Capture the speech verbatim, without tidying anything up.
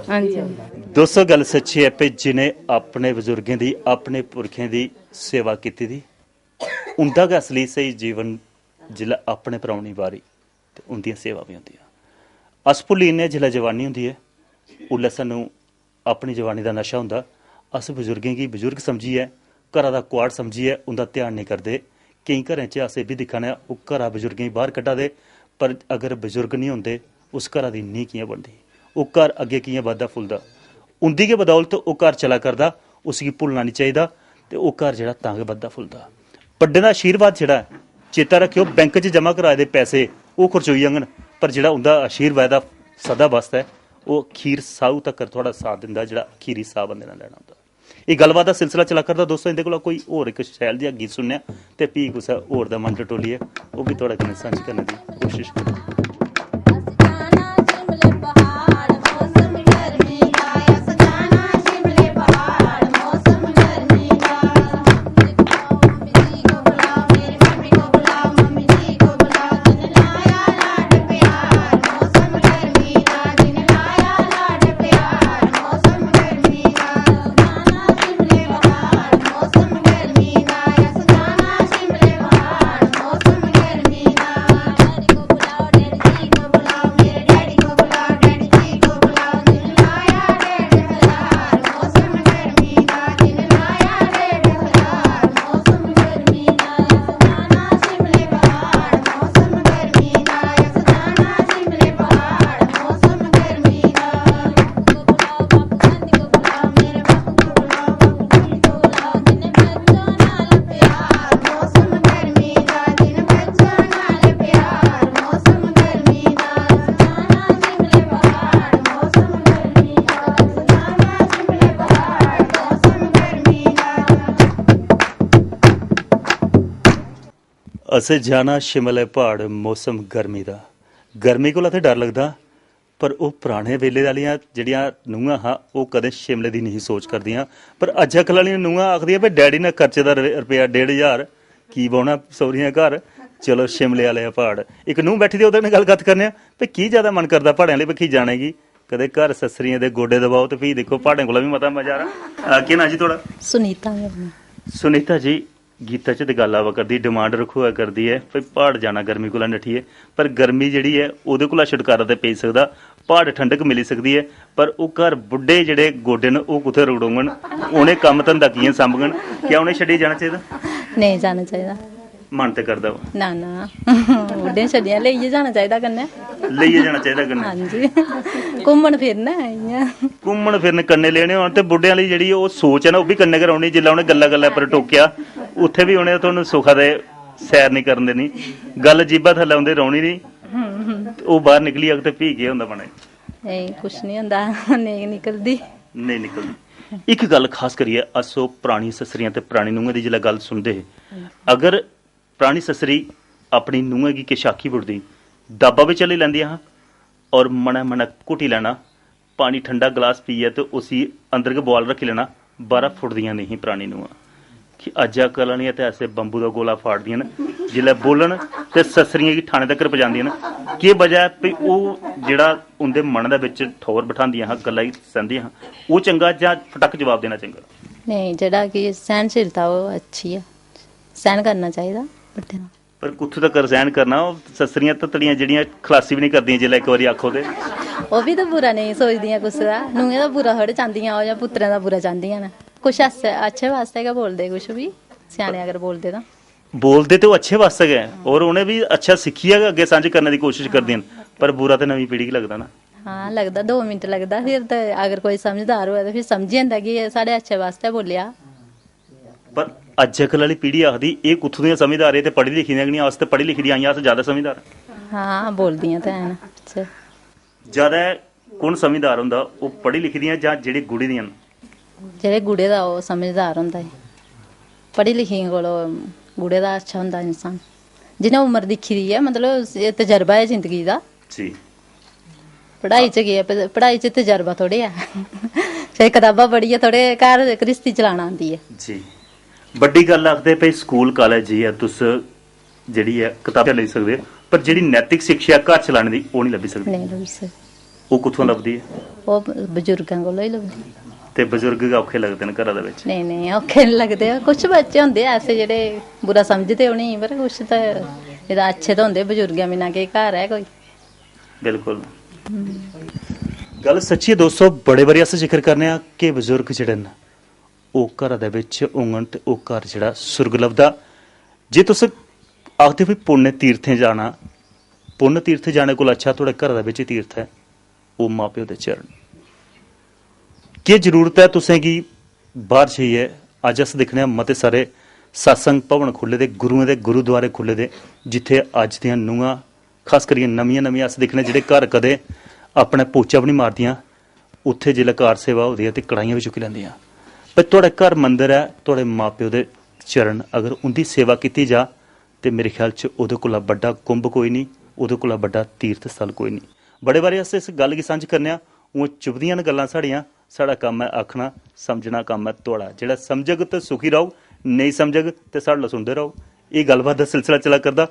हां जी। दोस्तों, गल्ल सच्ची ऐ भई जिनें अपने बजुर्गें दी, अपने पुरखें दी सेवा कीती दी, उंदा गै असली स्हेई जीवन जिसलै अपने पर औनी बारी, ते उंदियां सेवा बी होंदियां। अस भुल्ली जन्ने आं, जिसलै जवानी होंदी ऐ, उसलै सानूं अपनी जवानी दा नशा होंदा। अस बजुर्गें गी बजुर्ग समझियै, घरा दा कुआड़ समझियै उंदा ध्यान नेईं करदे। केईं घरें च अस एह् बी दिक्खा ने आं, ओह् घरा बजुर्गें गी बाह्र कड्ढा दे, पर अगर बजुर्ग निं होंदे, उस घरा दी नींह् कि'यां बनदी? ओह् घर अग्गें कि'यां बधदा फुलदा? उंदी गै बदौलत ओह् घर चला करदा, उसगी भुल्लना निं चाहिदा। ते ओह् घर जेह्ड़ा तां गै बधदा फुलदा। बड्डें दा आशीर्वाद जेह्ड़ा ऐ, चेता रक्खेओ, बैंक च जमा कराए दे पैसे ओह् खर्चोई जाङन, पर जेह्ड़ा उंदा आशीर्वाद दा सदा बास्ता ऐ, ओह् अखीर साहू तकर थुआढ़ा साथ दिंदा, जेह्ड़ा अखीरी साह् बंदे ने लैना होंदा। एह् गल्लबात दा सिलसिला चला करदा दोस्तो, इंदे कोला कोई होर इक शैल जेहा गीत सुनने आं ते फ्ही कुसै होर दा मन टटोलियै ओह् बी थुआढ़े कन्नै सांझी करने दी कोशश करने आं। असें जाना शिमले प्हाड़, मौसम गर्मी दा। गर्मी कोला ते डर लगदा, पर ओह् पराने बेल्ले आह्लियां जेह्ड़ियां नूहां हा, ओह् कदें शिमले दी नेईं सोच करदियां। पर अज्जकल आह्लियां नूहां आखदियां, "भई डैडी ने खर्चे दा रपे-, रपेआ डेढ़ ज्हार, की बौह्ना सौह्रियें घर, चलो शिमले आह्ले प्हाड़।" इक नूंह् बैठी दी, ओह्दे कन्नै गल्ल कत्थ करने आं, "भई की जैदा मन करदा प्हाड़ें आह्ली बक्खी जाने गी? कदें घर सस्सरियें दे गोडे दबाओ ते फ्ही दिक्खो, प्हाड़ें कोला बी मता मजा आना।" अ, केह् नांऽ जी थुआढ़ा? सुनीता मेरा नांऽ। सुनीता जी, गीता च ते गल्ल आवा करदी, डिमांड रखोआ करदी ऐ, भई प्हाड़ जाना गर्मी कोला नठियै, पर गर्मी जेह्ड़ी ऐ, ओह्दे कोला छुटकारा ते पेई सकदा, प्हाड़ ठंडक मिली सकदी ऐ, पर ओह् घर बुड्ढे जेह्ड़े गोडे न, ओह् कुत्थै रगड़ोङन? उ'नें कम्म धंधा कि'यां सांभङन? क्या उ'नें छड्डियै जाना चाहिदा? नेईं जाना चाहिदा। मन ते करदा वा। ना, ना। बुड्ढे छड्डियै लेइयै जाना चाहिदा कन्नै। लेइयै जाना चाहिदा कन्नै। हां जी। घूमन फिरना ऐ इ'यां। घूमन फिरन कन्नै लेने होन ते बुड्ढें आह्ली जेह्ड़ी ओह् सोच ऐ ना, ओह् बी कन्नै गै रौह्नी। जिसलै उ'नें गल्ला गल्ला पर टोकेआ, उत्थै बी उ'नें थुहानूं सुखा दे सैर निं करन देनी। गल्ल जीह्बा थल्लै उं'दे रौह्नी निं। ते ओह् बाह्र निकली जाग ते फ्ही केह् होंदा मनै च? नेईं, कुछ निं होंदा, नेईं निकलदी। नेईं निकलदी। इक गल्ल खास करियै अस ओह् परानी सस्सरियां ते परानी नूहें दी जिसलै गल्ल सुनदे हे, अगर परानी सस्सरी अपनी नूहें गी किश आखी बुड़दी, दाबा बी चली लैंदियां हां, और मनै मनै घुटी लैना, पानी ठंडा गलास पीयै ते उसी अंदर गै बोआल रक्खी लैना, बाह्रा फुटदियां नेईं ही परानी नूहां। कि अज्जकल आह्लियां ते ऐसे बम्बू दा गोला फाड़दियां न, जिसलै बोलन ते सस्सरियें गी ठाने तगर पजांदियां न। केह् वजह ऐ भई ओह् जेह्ड़ा उं'दे मनै दे बिच ठौर बठांदियां हां, गल्ला गी सैंदियां हां, ओह् चंगा जां फटक जवाब देना चंगा? नेईं, जेह्ड़ा कि सैह्नशीलता ओह् अच्छी ऐ, सैह्न करना चाहिदा बड्डें दा। पर कुत्थूं तगर सैह्न करना? ओह् सस्सरियां तत्तड़ियां जेह्ड़ियां खलासी बी निं करदियां, जिसलै इक बारी आखो ते। ओह् बी ते बुरा नेईं सोचदियां कुसै दा, नूहें दा बुरा थोह्ड़े चांह्दियां ओह् जां पुत्तरें दा बुरा चांह्दियां न। कुछ ऐसे अच्छे बास्तै गै बोलदे, कुछ बी स्याने अगर बोलदे तां। बोलदे ते ओह् अच्छे बास्तै गै, और उ'नें बी अच्छा सिक्खियै गै अग्गें संझ करने दी कोशश करदियां न, पर बुरा ते नमीं पीढ़ी गी लगदा ना। हां, लगदा, दो मिंट लगदा, फिर ते अगर कोई समझदार होऐ ते फिर समझी जंदा कि एह् साढ़े अच्छे बास्तै बोलेआ। पर अज्जकल आह्ली पीढ़ी आखदी, "एह् कुत्थूं दियां समझदार, एह् ते पढ़ी लिखी दियां गै निं, अस ते पढ़ी लिखी दियां आइयां, अस जैदा समझदार आं।" हां, बोलदियां ते हैन। अच्छा। जैदा कु'न समझदार होंदा, ओह् पढ़ी लिखी दियां जां जेह्ड़े गुढ़ी दियां न? जेह्ड़े गुढ़े दा ओह् समझदार होंदा ऐ। पढ़ी लिखियें कोलों गुढ़े दा अच्छा होंदा इंसान। जि'नें उम्र दिक्खी दी ऐ, मतलब, एह् तजर्बा ऐ जिंदगी दा। जी। पढ़ाई च केह् ऐ? प-, पढ़ाई च तजर्बा थोह्ड़े ऐ। छे कताबां पढ़ियै थोह्ड़े घर घ्रिस्ती चलाना आंदी ऐ। जी। बड्डी गल्ल आखदे भई स्कूल, कालेज जाइयै तुस जेह्ड़ी ऐ कताबां लेई सकदे ओ, पर जेह्ड़ी नैतिक शिक्षा घर चलाने दी, ओह् निं लब्भी सकदी। नेईं लब्भी सकदी। ओह् कुत्थुआं लभदी ऐ? ओह् बजुर्गें कोला ही लभदी। ते बजुर्ग गै औखे लगदे न घरा दे बिच। नेईं नेईं, औखे निं लगदे। कुछ बच्चे होंदे ऐसे जेह्ड़े बुरा समझदे उ'नेंगी, पर कुछ ते नेईं तां अच्छे ते होंदे। बजुर्गें बिना केह् घर ऐ कोई? बिल्कुल। गल्ल सच्ची ऐ दोस्तो, बड़े बारी अस जिक्र करने आं कि बजुर्ग जेह्ड़े न, ओह् घरा दे बिच होङन ते ओह् घर जेह्ड़ा सुर्ग लभदा। जे तुस आखदे भी पुण्य तीर्थें जाना, पुण्य तीर्थ जाने कोला अच्छा थुआढ़े घरा दे बिच तीर्थ ऐ, ओह् मां प्यो दे चरण। केह् जरूरत ऐ तुसें गी बाहर जाइयै? अज्ज अस दिक्खने आं मते सारे सत्संग भवन खु'ल्ले दे, गुरुएं दे गुरुद्वारे खु'ल्ले दे, जित्थै अज्ज दियां नूंहां, खास करियै नमियां नमियां, अस दिक्खने आं जेह्ड़े घर कदें अपने पोचा बी निं मारदियां, उत्थै जिसलै कार सेवा होदी ऐ ते कड़ाहियां बी चुक्की लैंदियां। पर थुआढ़े घर मंदर ऐ, थुआढ़े मां प्यो दे चरण, अगर उं'दी सेवा कीती जा ते मेरे ख्याल च ओह्दे कोला बड्डा कुंभ कोई निं, ओह्दे कोला बड्डा तीर्थ स्थल कोई निं। बड़े बारी अस इस गल्ल गी सांझ करने आं, उ'आं चुभदियां न गल्लां साढ़ियां। साढ़ा कम्म ऐ आखना, समझना कम्म ऐ थुआढ़ा। जेह्ड़ा समझग ते सुखी रौह्ग, नेईं समझग ते साढ़े कोला सुनदे रौह्ग। एह् गल्लबात दा सिलसिला चला करदा।